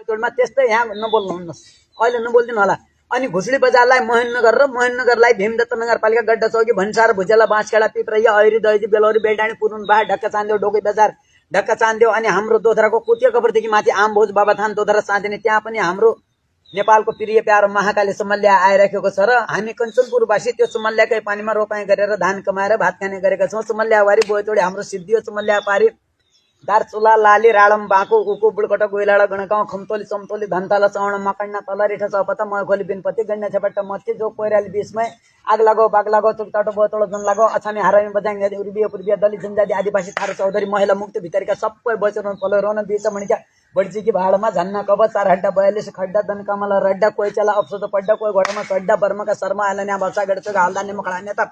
पितोडमा त्यस्तै यहाँ नबोल्नुहुन्नस्, अहिले नबोल्दिनु होला। अनि घुसडी बजारलाई मोहननगर र मोहननगरलाई भीमदत्त नगरपालिका गड्डा चौकी भन्सार भुजेला बाँसखेडा पिपरैया ऐरी दैजी बेलौरी बेलडाँडी पुरुन बाहा ढक्का चान्देव डोकै बजार ढक्का चान्देव अनि हाम्रो दोधराको कुतिया कबरदेखि माथि आमभोज बाबाथान दोधरा चाँदिने त्यहाँ पनि हाम्रो नेपालको प्रिय प्यारो महाकाली चुमल्या आइराखेको छ र हामी कञ्चनपुरवासी त्यो चुमल्याकै पानीमा रोपाई गरेर धान कमाएर भात खाने गरेका छौँ। चुमल्यावारी बोयतोडी हाम्रो सिद्धि हो। चुमल्या पारी दार्चुला लाली राळम बाँको उको बुडकटा गोइलाडा गणगाउँ खम्तोली चम्तोली धनतला चौण मकड्ना तला रिठा चौपता मखोली बिनपत्ती गण्डा छेपट्टा मत्ती जो कोइराली बिचमै आग लागो बाग लागो चुकटाटो बोतलो जुन लागो अछामी हारामी बजाङ जाति उर्बिया पूर्बिया दलित जनजाति आदिवासी थारू चौधरी महिला मुक्ति भितरका सबै बचेर पलो रोन बिच मणिका बडजीकी भाडमा झन्ना कब 4 हड्डा 42 खड्डा दनकमला रड्डा कोइचला अफसोद पड्डा कोही घोडामा चड्डा बर्माका शर्मा आइलान्या भल्सा गडचोक हाल्दान्ने मखडा नेता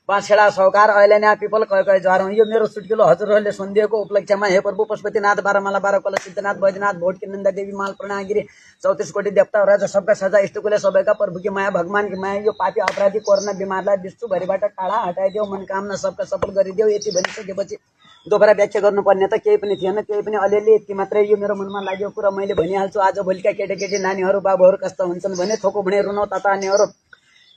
बाँसखेडा सौकार ऐलान्या पिपल कय ज्वार। यो मेरो सुटकिलो हजुरहरूले सुनिदिएको उपलक्ष्यमा हे प्रभु पशुपतिनाथ बाह्रमाला 12 कल सिद्धनाथ वैद्यनाथ भोटकी नन्दा देवी माल प्रणागिरी 34 कोटी देवता राजा सबका सजा इष्टकुले सबैका प्रभुकी माया भगवानकी माया यो पापी अपराधी कोरोना बिमारलाई विश्वभरिबाट टाढा हटाइदेऊ मनोकामना सबका सफल गरिदेऊ। यति भनिसकेपछि दोहोरा व्याख्या गर्नुपर्ने त केही पनि थिएन, केही पनि अलिअलि यति मात्रै यो मेरो मनमा लागेको कुरा मैले भनिहाल्छु। आज भोलिका केटाकेटी नानीहरू बाबुहरू कस्ता हुन्छन् भने थोको भने रुनो ततानेहरू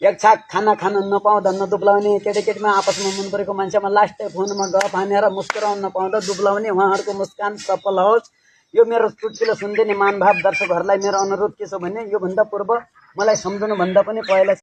एक छाक खाना खान नपाउँदा नदुब्लाउने केटाकेटीमा आपसमा मन परेको मान्छेमा लास्टै फोनमा गफ हानेर मुस्कुराउन नपाउँदा दुब्लाउने उहाँहरूको मुस्कान सफल होस्। यो मेरो चुटकिलो सुनिदिने मानभाव दर्शकहरूलाई मेरो अनुरोध के छ भने योभन्दा पूर्व मलाई सम्झनु भन्दा पनि पहिला